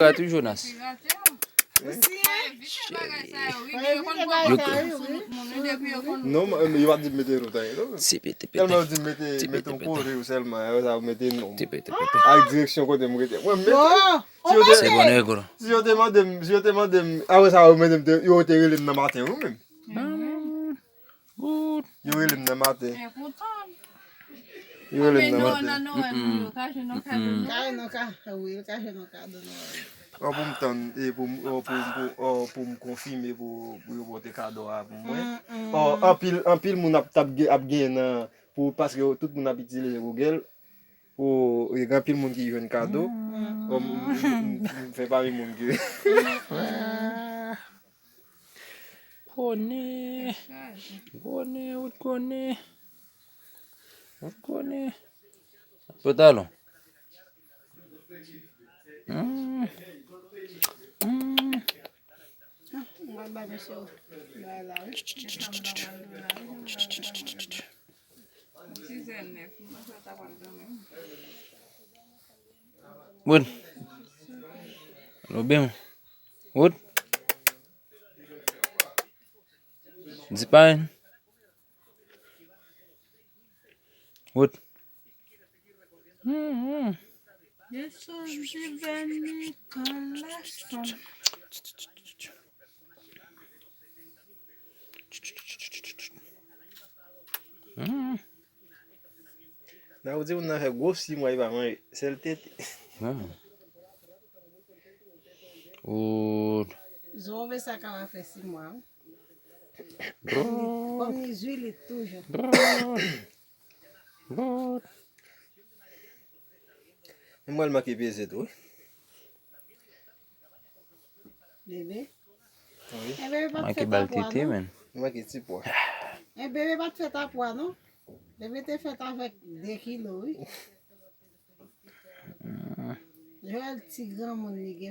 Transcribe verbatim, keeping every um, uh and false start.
Gade tou Jonas. Ou siyen? Yo konn pran moun sou moun yo depi yo konn. Non, m- yo pa di m mete nou tan, non. Tipe, tipe, tèlman yo di m mete, tipe, mete yon tipe, kote ou sèlman, apre sa yo mete non. Tipe, tipe, tipe. Ak direksyon kote m rete. Mwen m mete. Bon, si yo te, se bon, negro. Si yo te mande m, si yo te mande m, apre sa yo mete m, te- yo te rele m nan maten, wi, menm. Good. Yo rele m nan maten. Yo rele m nan maten. Nan Nowèl, wi, yo ka jwenn nan kado Nowèl. Ka jwenn nan ka- wi, yo ka jwenn nan kado Nowèl. Ò, pou m tann, e pou m, ò, pou, pou, ò, pou m konfime pou, pou yo pote kado a pou mwen. Ò, anpil, anpil moun ap, t ap, gen- ap genyen nan, pou, paske yo- tout moun ap itilize Google. Pou, e gen anpil moun ki jwenn kado. Ò, m, m, m, m fè pami moun ki. Konnen. Konnen, ou t konnen. Ou t konnen. Pantalon. Hmm. Hmm. Ah, mwen ba misye bay la, wi. Wood. Lo bem. Wood. Zipain. Wood. Hmm, hmm. Yesus diveni kolason. Hmm. Nan ou di moun nan fè gwo sis mwa li pa manje, sèl tete. Hmm. Wood. Zo ve sa ka va fè sis mwa, wi. Kòm ni zwilit toujou. Mwen pral manke peze tou, wi. Bebe. Wi. E bebe pa t fèt a pwa, non? Manke ti pwa. E bebe pa t fèt a pwa, non? Bebe te fèt avèk de kilo, wi. Joel ti granmoun li gen.